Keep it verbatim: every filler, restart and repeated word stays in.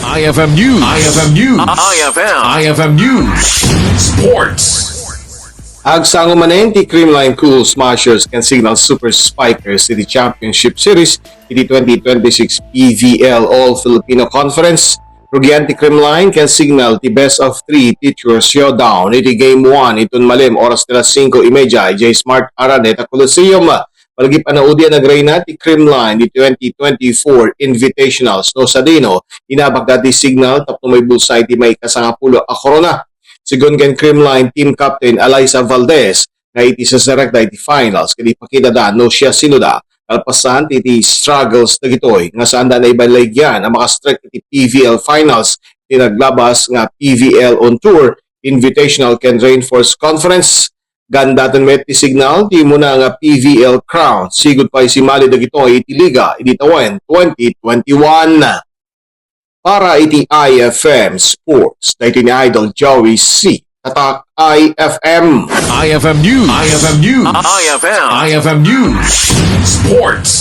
I F M News. I F M News. I F M. I F M News. Sports. Agsango manen ti Creamline Cool Smashers ken Cignal Super Spikers iti Championship Series iti twenty twenty-six P V L All Filipino Conference. Rugian ti Creamline ken Cignal ti best of three Teacher Showdown iti Game one iton malem oras ti alas singko y media idiay Smart Araneta Coliseum. Malagip a naudi a nagrayna ti Creamline ti twenty twenty-four Invitationals no sadino, inabakda ti Cignal tapno maibulsay ti maikasangapulo a korona. Segun ken Creamline Team Captain Alyssa Valdez, nga iti sasarekda iti finals ket ipakitada no siasinoda, kalpasan ti, ti struggles dagitoy nga saanda naibaligyan a makastrek iti P V L finals ti naglabas nga P V L on Tour Invitational ken Reinforced Conference. Gandaten met ti Cignal ti umuna nga P V L crown. Sigud pay simali dagitoy iti liga idi tawen twenty twenty-one. Para iti I F M Sports, daytoy ni Idol Joey C. Tatak I F M. I F M News. I F M News. I F M. I F M News. Sports.